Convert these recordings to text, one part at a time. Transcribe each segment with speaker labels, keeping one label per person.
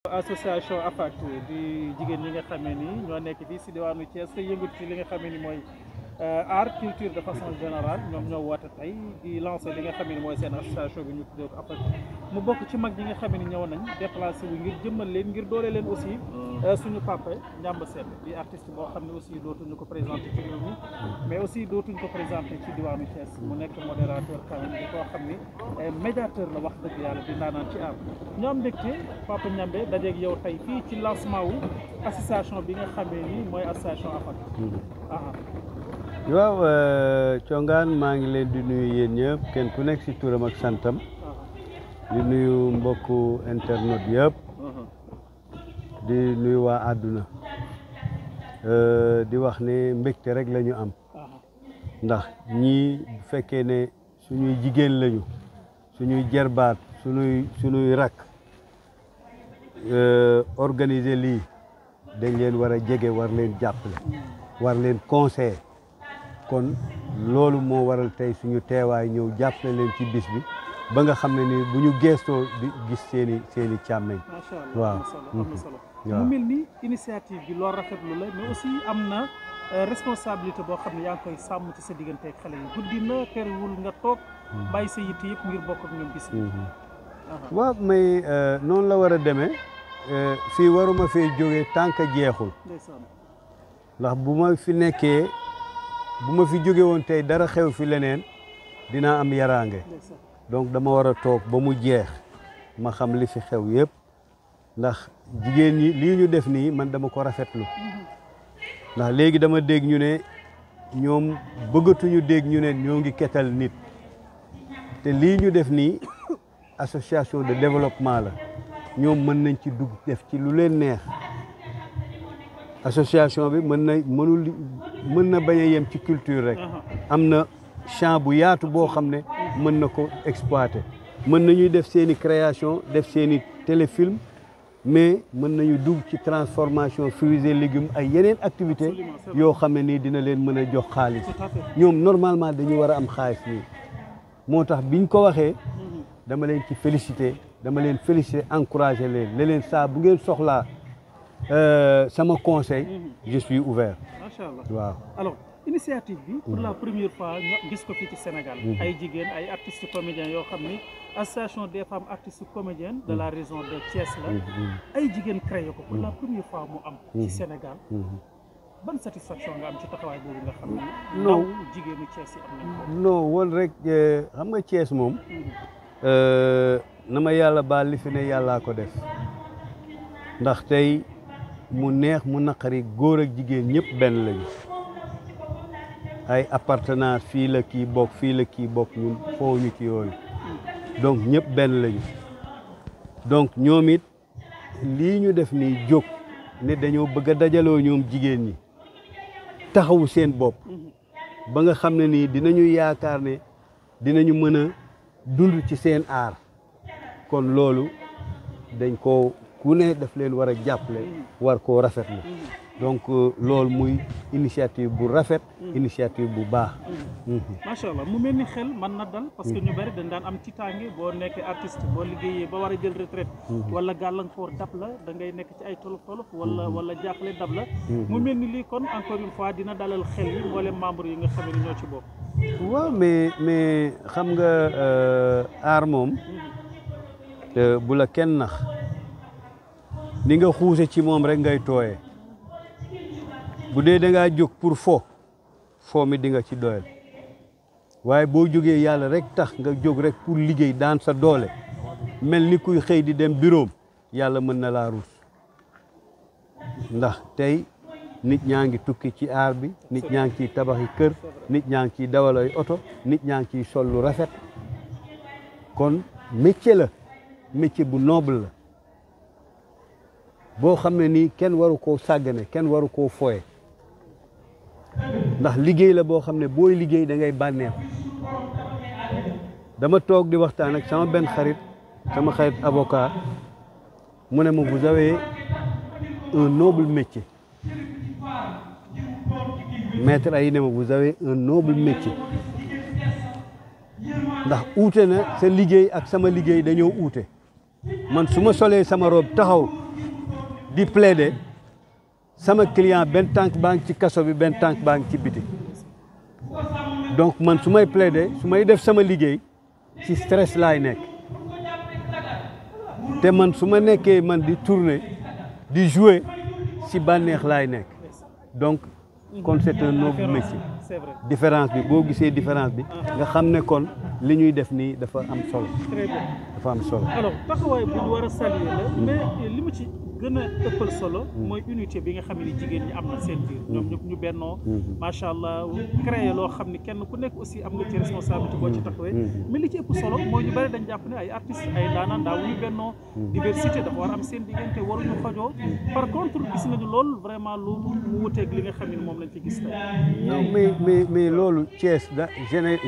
Speaker 1: association AFAT di jigéen ñi nga xamee ni ñoo nekk fii si diwaanu Thiès te yëngut ci li nga xamee ni mooy art culture de façon générale ñoom ñoo woote tey di lancer li nga xamee ni mooy seen association bi ñu tuddee ko AFAT mu bokk ci mag ñi nga xamee ni ñëw nañ déplacé wu ngir jëmmal leen ngir doole leen aussi suñu papa Ndiamba Sène di artiste boo xam ne aussi dootuñu ko présenté ci réew mi mais aussi dootuñu ko présenté ci diwaanu Thiès mu nekk modérateur quand même di koo xam ni médiateur la wax dëgg yàlla di ndaanaan ci art ñu am mbégte papa Ndiambé dajeeg yow tey fii ci lancement wu association bi nga xamee ni mooy association AFAT.
Speaker 2: waaw Thiongaan maa ngi leen di nuyu yéen ñëpp kenn ku nekk si turam ak santam di nuyu mbokku internet yëpp di nuyu waa àdduna di wax ne mbégte rek la ñu am ndax ñii bu fekkee ne suñuy jigéen lañu suñuy jerbaat suñuy rakk organiser lii dañ leen war a jege war leen jàppale war leen conseiller kon loolu moo waral tey suñu teewaay ñëw jàppale leen ci bis bi ba nga xam ne ni bu ñu geestoo di gis seeni càmmeñ waaw
Speaker 1: mu mel ni initiative bi loolu rafetlu la mais aussi am na responsabilité boo xam ne yaa ngi koy sàmm ci sa diggante ak xale yi guddi na terewul nga toog bàyyi sa yitte yëpp ngir bokk ak ñoom bis bi
Speaker 2: waaw mais noonu la war a demee fii waruma fee jógee tant que jeexul ndax bu ma fi nekkee bu ma fi jóge woon tey dara xew fi leneen dinaa am yaraange donc dama war a toog ba mu jeex ma xam li fi xew yëpp ndax jigéen ñi lii ñu def nii man dama ko rafetlu ndax léegi dama dégg ñu ne ñoom bëggatuñu dégg ñu ne ñoo ngi ketal nit te lii ñu def nii association de développement la ñoom mën nañ ci dugg def ci lu leen neex association bi mën na bañ a yem ci culture rek am na champ bu yaatu boo xam ne mën na ko exploiter mën nañuy def seeni création def seeni téléfilm mais mën nañu dugg ci transformation fruits et légumes ay yeneen activité yoo xam ne nii dina leen mën a jox xaalis ñoom normalement dañu war a am xaalis nii moo tax biñ ko waxee dama leen ci féliciter encourager leen saa bu ngeen soxlaa sama conseil je suis ouvert.
Speaker 1: Macha Allah.
Speaker 2: waaw
Speaker 1: alors initiative bi pour la première fois ñu gis ko fii ci Sénégal ay jigéen ay artistes comédiens yoo xam ni association des femmes artistes comédiennes de la région de Thiès la ay jigéen créé ko pour la première fois mu am ci Sénégal ban satisfaction nga am ci taxawaay boobu nga xam ne ndaw jigéenu Thiès yi am nañ ko
Speaker 2: non woon rek xam nga Thiès moom na ma yàlla baal li fi ne yàllaa ko def ndax tey mu neex mu naqari góor ak jigéen ñëpp benn lañu ay appartenance fii la kii bokk ñun foo ñu ci yooyu donc ñëpp benn lañu donc ñoom it lii ñu def nii jóg ne dañoo bëgg a dajaloo ñoom jigéen ñi taxawu seen bopp ba nga xam ne nii dinañu yaakaar ne dinañu mën a dund ci seen aar kon loolu dañ ko ku ne daf leen war a jàppale war koo rafetlu donc loolu muy initiative bu rafet initiative bu baax
Speaker 1: macha allah mu mel ni xel mën na dal parce que ñu bari dañ daan am tiitaange boo nekkee artiste boo liggéeyee ba war a jël retraite wala gàllankoor dab la da ngay nekk ci ay tolof-tolof wala jàppale dab la mu mel ni lii kon encore une fois dina dalal xel yi mboolem membre yi nga xam ne ñoo ci bokk
Speaker 2: waaw mais xam nga aar moom bu la kenn nax ni nga xuuse ci moom rek ngay tooyee bu dee da ngaa jóg pour fo mi di nga ci doyal waaye boo jógee yàlla rek tax nga jóg rek pour liggéey daan sa doole mel ni kuy xëy di dem bureau yàlla mën na laa ruus ndax tey nit ñaa ngi tukki ci aar bi nit ñaa ngi ciy tabaxi kër nit ñaa ngi ciy dawal ay oto nit ñaa ngi ciy sol lu rafet kon métier bu noble la boo xam ne nii kenn waru koo sàggane kenn waru koo fooye ndax liggéey la boo xam ne booy liggéey da ngay bànneexu dama toog di waxtaan ak sama benn xarit avocat mu ne ma vous avez un noble métier maître ay ne ma vous avez un noble métier ndax uute na sa liggéey ak sama liggéey dañoo uute man su ma solee sama robe taxaw di plaider sama client benn tànk baa ngi ci kaso bi benn tànk baa ngi ci biti donc man su may plaider su may def sama liggéey ci stress laay nekk te man su ma nekkee man di tourner di jouer ci bànneex laay nekk donc kon c'est un noble métier différence bi boo gisee différence bi nga xam ne kon li ñuy def nii dafa am solo dafa am solo
Speaker 1: alors taxawaay bu ñu war a saluer la mais li mu ci gën a ëppal solo mooy unité bi nga xam ne jigéen ñi am na seen biir ñoom ñëpp ñu bennoo macha allah créé loo xam ni kenn ku nekk aussi am nga ci responsabilité boo ci taxawee mais li ci ëpp solo mooy ñu bëri dañ jàpp ne ay artistes ay daanaan daawuñu bennoo diversité dafa war a am seen diggante waruñu xajoo par contre gis nañu loolu vraiment loolu mu wuteeg li nga xam ne moom lañ ci gis tey
Speaker 2: non mais loolu Thiès da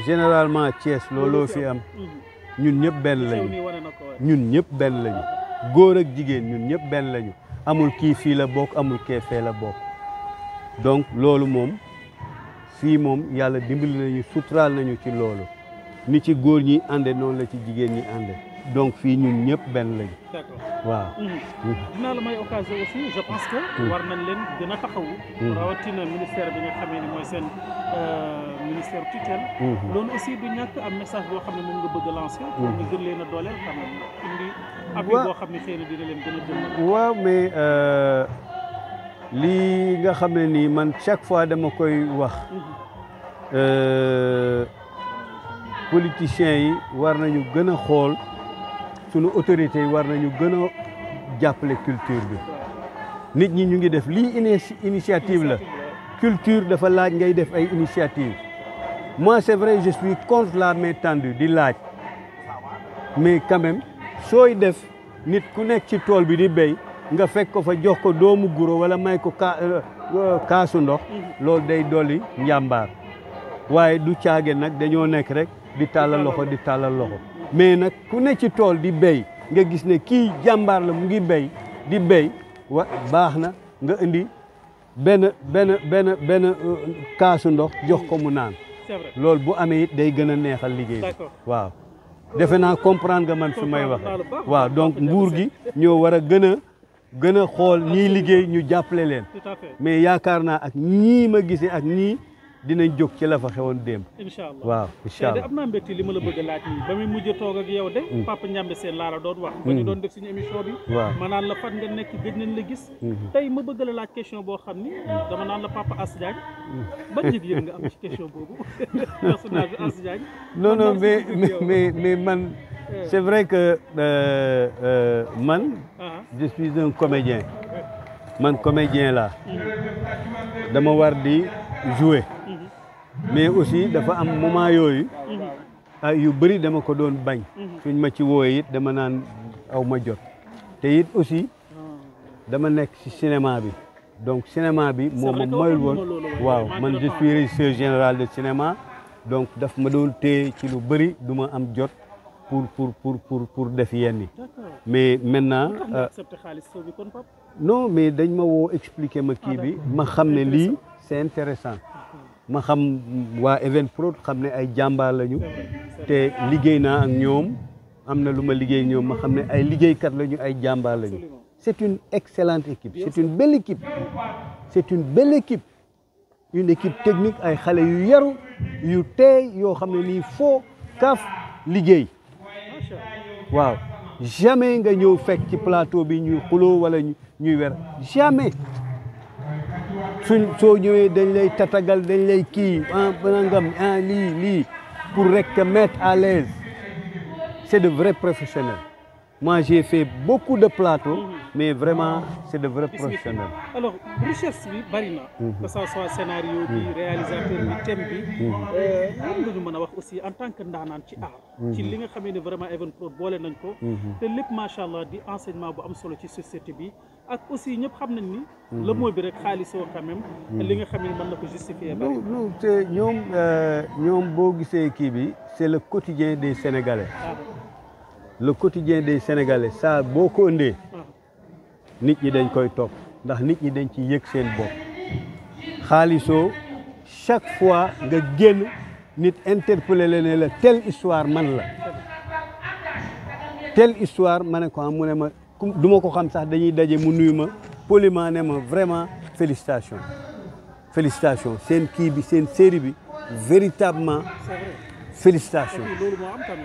Speaker 2: généralement Thiès looloo fi am ñun ñëpp benn lañu ñun ñëpp benn lañu góor ak jigéen ñun ñëpp benn lañu amul kii fii la bokk amul kee fee la bokk donc loolu moom fii moom yàlla dimbali nañu suturaal nañu ci loolu ni ci góor ñi ànde noonu la ci jigéen ñi ànde donc fii ñun ñëpp benn lañu waaw
Speaker 1: dinaa la may occasion aussi je pense que war nañ leen gën a taxawu rawatina ministère bi nga xamee ni mooy seen ministère tutelle loolu aussi du ñàkk am message boo xam ne moom nga bëgg a lancer pour ñu gën leen a dooleel xam ne indi appui boo xam ne xëy na dina leen gën a jëm
Speaker 2: waaw mais lii nga xam ne nii man chaque fois dama koy wax politiciens yi war nañu gën a xool sunu autorités yi war nañu gën a jàppale culture bi nit ñi ñu ngi def lii initiative la culture dafa laaj ngay def ay initiative moi c'est vrai je suis contre la main tendue di laaj mais quand même sooy def nit ku nekk ci tool bi di béy nga fekk ko fa jox ko doomu guro wala may ko kaasu ndox loolu day dolli njàmbaar waaye du caage nag dañoo nekk rek di tàllal loxo di tàllal loxo mais nag ku ne ci tool di béy nga gis ne kii jàmbaar la mu ngi béy di béy wa baax na nga indi benn kaasu ndox jox ko mu naan loolu bu amee it day gën a neexal liggéey bi waaw defe naa comprendre nga man fi may wax waaw donc nguur gi ñoo war a gën a xool ñii liggéey ñu jàppale leen mais yaakaar naa ak ñii ma gisee ak ñii dinañ jóg ci la fa xewoon démb.
Speaker 1: incha allah
Speaker 2: waaw incha allah
Speaker 1: am naa mbégte li ma la bëgg a laaj nii ba muy mujj toog ak yow de. Papa Ndiamé Sène laa la doon wax. ba ñu doon def suñu émission bi.
Speaker 2: waaw
Speaker 1: ma naan la fan nga nekk gëj nañ la gis. tey ma bëgg la laaj question boo xam ni dama naan la Papa Ass Diagne ban yëg-yëg nga am ci question boobu personnage Ass Diagne.
Speaker 2: non non mais man c'est vrai que man. je suis un comédien. man comédien laa. dama war di jouer. mais aussi dafa am moment yooyu yu bëri dama ko doon bañ suñ ma ci wooye it dama naan aw ma jot te it aussi dama nekk ci cinéma bi donc cinéma bi moo ma moyul woon waaw man je suis régisseur général de cinéma donc daf ma doon téye ci lu bëri du ma am jot pour def yenn yi mais maintenant non mais dañ ma woo expliquer ma kii bi ma xam ne lii c'est intéressant ma xam waa Evenprod xam ne ay jàmbaar lañu te liggéey naa ak ñoom am na lu ma liggéey ak ñoom ma xam ne ay liggéeykat lañu ay jàmbaar lañu c'est une excellente équipe c'est une belle équipe c'est une belle équipe une équipe technique ay xale yu yaru yu teey yoo xam ne nii foo kaf liggéey waaw jamais nga ñëw fekk ci plateau bi ñuy xuloo wala ñuy wer jamais soo ñëwee dañ lay tatagal dañ lay kii nangam lii pour rek te mettre à l'aise c'est de vrais professionnels moi j'ai fait beaucoup de plateaux mais vraiment c'est de vrais professionnels.
Speaker 1: alors richesse bi bari na que ça soit scénario bi réalisateur bi thème bi lan nga ñu mën a wax aussi en tant que ndaanaan ci art ci li nga xamee ne vraiment Evenprod boole nañ ko te lépp macha allah di enseignement bu am solo ci société bi ak aussi ñëpp xam nañ ni le mot bi rek xaalisoo quand même li nga xam ne mën na ko justifier bari
Speaker 2: non te ñoom boo gisee kii bi c'est le quotidien des Sénégalais le quotidien des Sénégalais ça boo ko ëndee nit ñi dañ koy topp ndax nit ñi dañ ci yëg seen bopp xaalisoo chaque fois nga génn nit interpellé la ne la telle histoire man la telle histoire ma ne ko mu ne ma du ma ko xam sax dañuy daje mu nuyu ma poliment ne ma vraiment félicitations félicitations seen kii bi seen série bi véritablement félicitations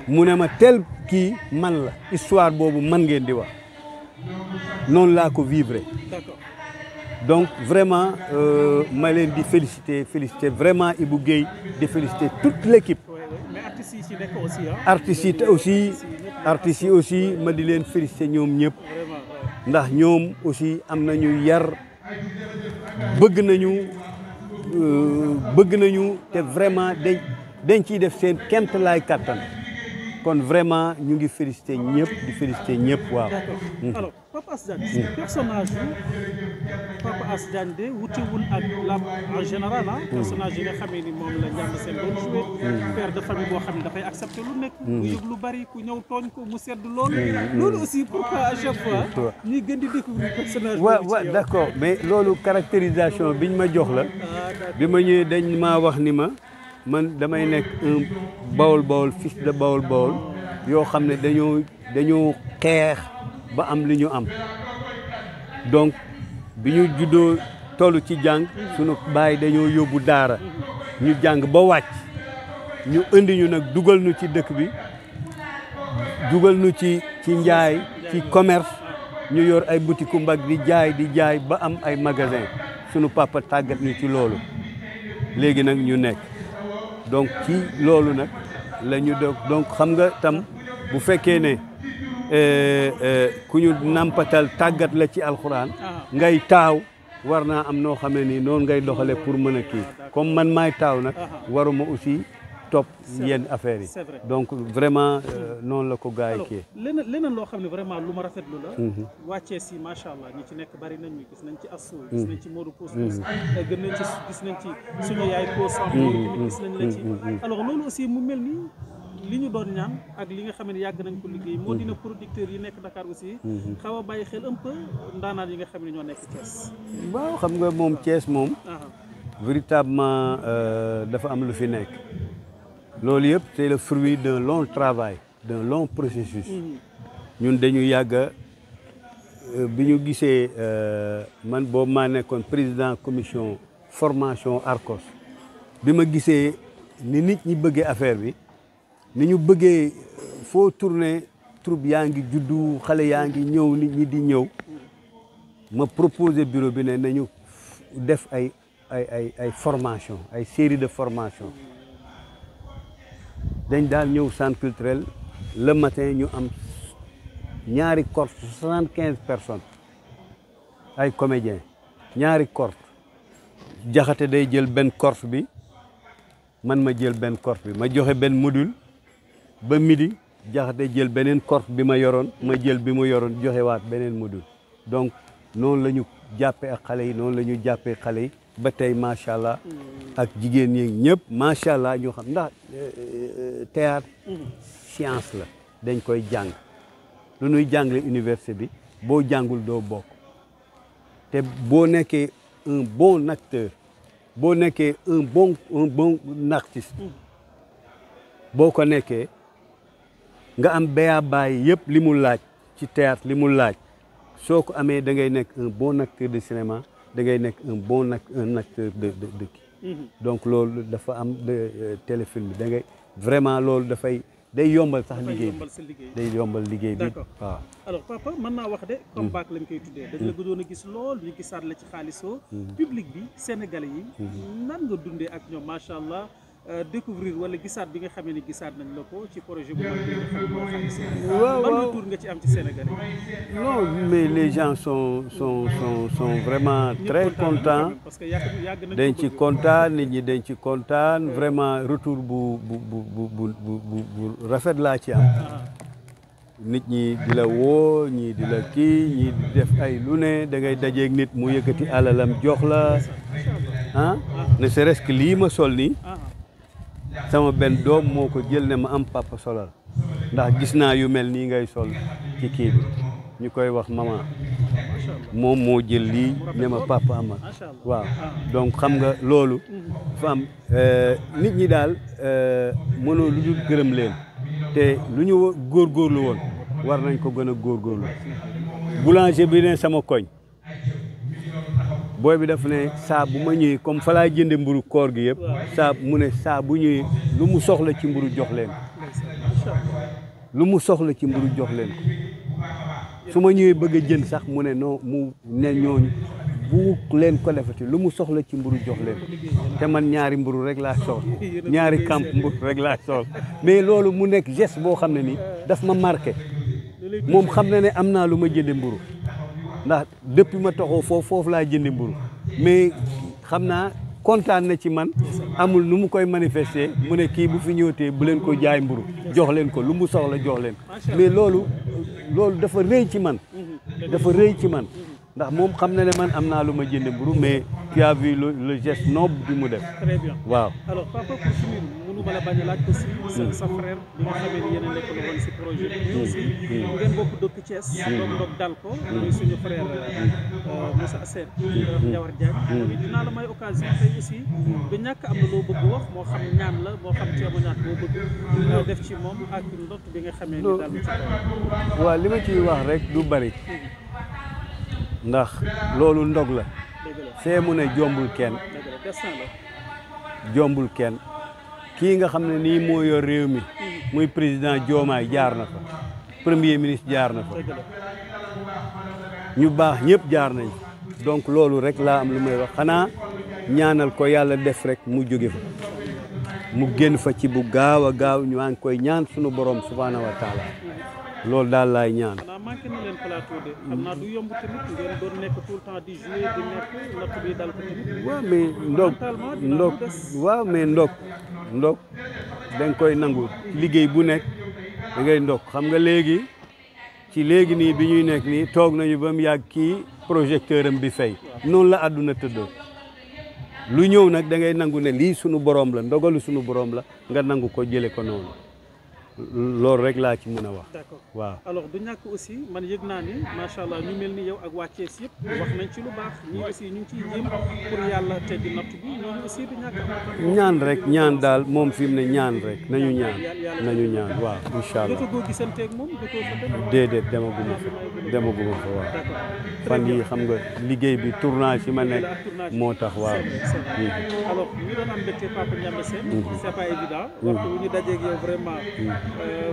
Speaker 2: mu ne ma tel kii man la histoire boobu man ngeen di wax noonu laa ko vivre donc vraiment ma leen di féliciter vraiment Ibou Guèye di féliciter toute l'équipe artistes yi aussi ma di leen féliciter ñoom ñëpp ndax ñoom aussi am nañu yar bëgg nañu te vraiment dañ ciy def seen kemt laay kattan kon vraiment ñu ngi féliciter ñëpp di féliciter ñëpp waaw.
Speaker 1: alors Papa Ass Diagne personnage yu Papa Ass Diagne de wutewul ak la en général personnage yi nga xamee ni moom la Ndiamé Sène doon joué père de famille boo xam ne dafay accepter lu nekk ku yëg lu bari ku ñëw tooñ ko mu sedd loolu aussi pourquoi à chaque fois ñuy gën di découvrir personnage
Speaker 2: waaw d'accord mais loolu caractérisation biñ ma jox la bi ma ñëwee dañ maa wax ni ma man damay nekk un Bawol fils de Bawol yoo xam ne dañoo xeex ba am li ñu am donc bi ñu juddoo toll ci jàng sunu baay dañoo yóbbu daara ñu jàng ba wàcc ñu indi ñu nag dugal nu ci dëkk bi dugal nu ci njaay ci commerce ñu yor ay boutique mbag di jaay ba am ay magasin sunu papa tàggat ñu ci loolu léegi nag ñu nekk donc ci loolu nag la ñu donc xam nga tam bu fekkee ne ku ñu nampatal tàggat la ci alxuraan ngay taaw war naa am noo xamee ni noonu ngay doxale pour mën a kii comme man maay taaw nag waruma aussi topp yenn affaires yi donc vraiment noonu la ko gars yi kii
Speaker 1: leneen loo xam ne vraiment lu ma rafetlu la wàccee si macha allah ñi ci nekk bari nañ gis nañ ci Assou gis nañ ci Modou Pousse gis nañ ci suñu yaay ko sam gis nañ la ci alors loolu aussi mu mel ni li ñu doon ñaan ak li nga xam ne yàgg nañ ko liggéey moo dina producteurs yi nekk Dakar aussi xaw a bàyyi xel un peu ndaanaan yi nga xam ne ñoo nekk Thiès
Speaker 2: waaw xam nga moom Thiès moom véritablement dafa am lu fi nekk loolu yëpp c'est le fruit d'un long travail d'un long processus ñun dañu yàgg bi ñu gisee man boobu maa nekkoon président commission formation Arcos bi ma gisee ni nit ñi bëggee affaire bi ni ñu bëggee foo tourner troupe yaa ngi juddu xale yaa ngi ñëw nit ñi di ñëw ma proposé bureau bi ne nañu def ay formation ay série de formation dañ daal ñëw centre culturel le matin ñu am ñaari corps 75 personnes ay comédiens ñaari corps jaxate day jël benn corps bi man ma jël benn corps bi ma joxe benn module ba midi jaxate jël beneen corps bi ma yoroon ma jël bi mu yoroon joxe waat beneen module donc noonu la ñu jàppee ak xale yi noonu la ñu jàppee xale yi ba tey macha allah ak jigéen ñi ñëpp macha allah ñu xam ndax théâtre science la dañ koy jàng lu ñuy jàngale université bi boo jàngul doo bokk te boo nekkee un bon acteur boo nekkee un bon artiste boo ko nekkee nga am béya bàyyi yëpp li mu laaj ci théâtre li mu laaj soo ko amee da ngay nekk un bon acteur de cinéma da ngay nekk un acteur de kii donc loolu dafa am téléfilm bi da ngay vraiment loolu dafay day yombal sax liggéey bi day yombal liggéey bi waaw
Speaker 1: alors papa mën naa wax de comme baak lañ koy tuddee dañ la gëjoon a gis lool ñu gisaat la ci xaalisoo public bi sénégalais yi nan nga dundee ak ñoom macha allah découvrir wala gisaat bi nga xamee ni gisaat nañ la ko ci projet bu mag bi nga xam ne mooy xaalisoo ban retour nga ci am ci sénégalais yi
Speaker 2: non mais les gens sont vraiment très contents
Speaker 1: parce que yàgg nañ
Speaker 2: dañ ci kontaan nit ñi dañ ci kontaan vraiment retour bu rafet laa ci am nit ñi di la woo ñii di la kii ñii di def ay lu ne da ngay dajeeg nit mu yëkkati alalam jox la ne serait-ce que lii ma sol nii sama benn doom moo ko jël ne ma am papa solal ndax gis naa yu mel nii ngay sol ci kii bi ñu koy wax maman moom moo jël lii ne ma papa ama waaw donc xam nga loolu dafa am nit ñi daal mënoo lu dul gërëm leen te lu ñu góorgóorlu woon war nañ ko gën a góorgóorlu boulanger bi ne sama koñ booy bi daf ne saa bu ma ñëwee comme fa laa jënde mburu koor gi yëpp saa mu ne saa bu ñëwee lu mu soxla ci mburu jox leen lu mu soxla ci mburu jox leen ko su ma ñëwee bëgg a jënd sax mu ne non mu ne ñooñu bu leen ko defati lu mu soxla ci mburu jox leen ko te man ñaari mburu rek laa soxla ñaari camp mburu rek laa soxla mais loolu mu nekk geste boo xam ne ni daf ma marqué moom xam na ne am naa lu ma jënde mburu ndax depuis ma taxoo foofu laa jëndi mburu mais xam naa kontaan na ci man amul nu mu koy manifester mu ne kii bu fi ñëwtee bu leen ko jaay mburu jox leen ko lu mu soxla jox leen mais loolu dafa rëy ci man ndax moom xam na ne man am naa lu ma jënd mburu mais tu as vu le geste noble bi mu def.
Speaker 1: Très bien.
Speaker 2: waaw.
Speaker 1: alors papa pour finir mënu ma la bañ a laaj aussi. sa frère bi nga xamee ni yéen a nekk woon si projet bi. mais aussi ngeen bokk dëkk Thiès. doom ndoog dal ko. muy suñu frère Moussa Sène. Ndiawar Diagne. dinaa la may occasion tey aussi. du ñàkk am na loo bëgg wax moo xam ñaan la moo xam ceebu ñaan boo bëgg. def ci moom ak ndott bi nga xamee ni daal ci kaw.
Speaker 2: waaw li ma ciy wax rek du bari. ndax loolu ndog la fee mu ne jombul kenn kii nga xam ne nii moo yor réew mi muy président Diomaye jaar na fa premier ministre jaar na fa ñu baax ñëpp jaar nañ donc loolu rek laa am lu may wax xanaa ñaanal ko yàlla def rek mu jóge fa mu génn fa ci bu gaaw a gaaw ñu ngi koy ñaan sunu borom subhaanahu wa taala loolu daal laay ñaan.
Speaker 1: xanaa manqué na leen plateau de xam naa du yomb tamit ngeen doon nekk tout le temps di jouer di nekk natt bi dal ko tamit.
Speaker 2: waaw mais ndog da nga koy nangu liggéey bu nekk da ngay ndog xam nga léegi ci léegi nii bi ñuy nekk nii toog nañu ba mu yàgg kii projecteur am bi fay noonu la àdduna tëddoo lu ñëw nag da ngay nangu ne lii sunu borom la ndogalu sunu borom la nga nangu ko jële ko noonu. loolu rek laa ci mën a wax.
Speaker 1: d'accord
Speaker 2: waaw.
Speaker 1: alors du ñàkk aussi man yëg naa ni macha allah ñu mel ni yow ak waa Thiès yëpp wax nañ ci lu baax ñii aussi ñu ngi ciy jéem pour yàlla teggi natt bi ñooñu aussi du ñàkk
Speaker 2: ñaan rek ñaan daal moom fi mu ne ñaan rek nañu ñaan waaw incha allah.
Speaker 1: jotagoo gisanteeg moom jotoo fa dem.
Speaker 2: déedéet demaguma fa waaw. fan yi xam nga liggéey bi tournage yi ma nekk moo tax waaw.
Speaker 1: alors ñu doon am mbégte Papa Ndiamé Sène. c'est pas évident. waxtu bu ñu dajeeg yow vraiment.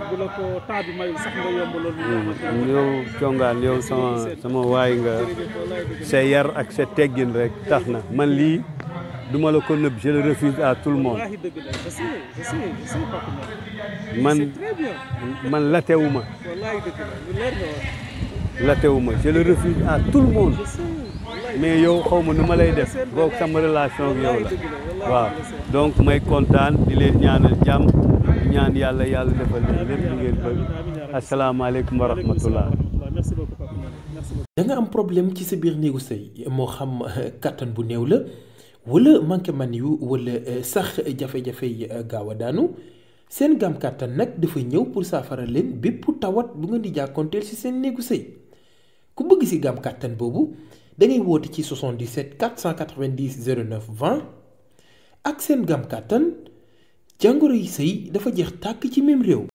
Speaker 1: bu la ko temps bi mayul sax nga yomb loolu.
Speaker 2: yow congaan yow sama waay nga sa yar ak sa teggin rek tax na man lii duma la ko nëbb je le refuse à tout le monde. man latewuma. latewuma je le refuse à tout le monde. mais yow xaw ma nu ma lay def boog sama relation ak yow la waaw donc may kontaan di leen ñaanal jàmm ñaan yàlla defal leen lépp lu ngeen bëgg asalaamaaleykum wa rahmatullah.
Speaker 3: da nga am problème ci sa biir néegu sëy moo xam kattan bu néew la wala manqué man yu wala sax jafe-jafe yi gaaw a daanu seen gaam kattan nag dafa ñëw pour saafara leen bépp tawat bu nga di jàkkoonteel ci seen néegu sëy ku bëgg ci gaam kattan boobu da ngay woote ci 77 490 09 20 ak seen gaam kattan jàngoro yi sëy dafa jeex tàkk ci même réew.